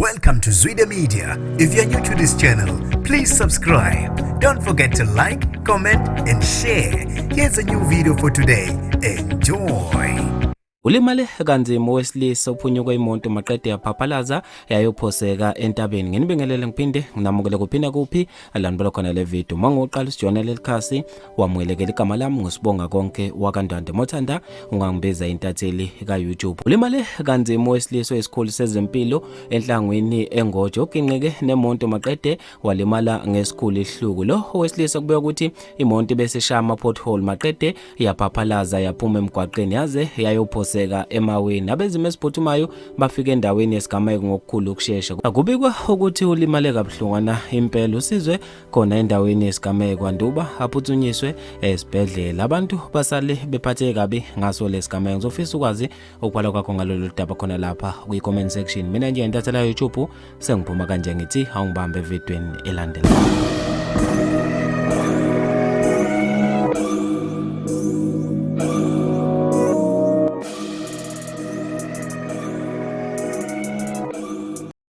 Welcome to Zwida Media. If you're new to this channel, please subscribe. Don't forget to like, comment, and share. Here's a new video for today. Enjoy. Ulimale kanzima owesilisa ophunyukwe imoto maqede yaphaphalaza yayophoseka entabeni. Nginibingelele ngiphinde nginamukele kuphinda kuphi lanibona khona le video. Uma ngoqala usijoyina leli khasi wamukelekela igama lami ngusibonga konke wakaNdwandwe Mothanda ungangibiza intatheli ka-YouTube. Ulimale kanzima owesilisa oyisikhulu sezempilo enhlangwini engojo oginqike nemonto maqede walimala ngesikhulu isihluku. Lo owesilisa kubeka ukuthi imonto ibesishaya ama-pothole maqede yaphaphalaza yaphuma emgwaqeni yaze yayophoseka emaweni. Abezimo eziphuthumayo bafike endaweni yesigameko ngokukhulu ukushesha. Kubikwa ukuthi ulimale kabuhlungwana impela usizwe khona endaweni yesigameko anduba aphuthunyiswe esibhedlela. Abantu basale bephatheke kabi ngaso lesigameko. Ngizofisa ukwazi ukubhala kwakho ngalolu daba khona lapha kwi-comment section. Mina nje intathela YouTube sengiphuma kanje ngithi awungibambe evidweni elandelayo.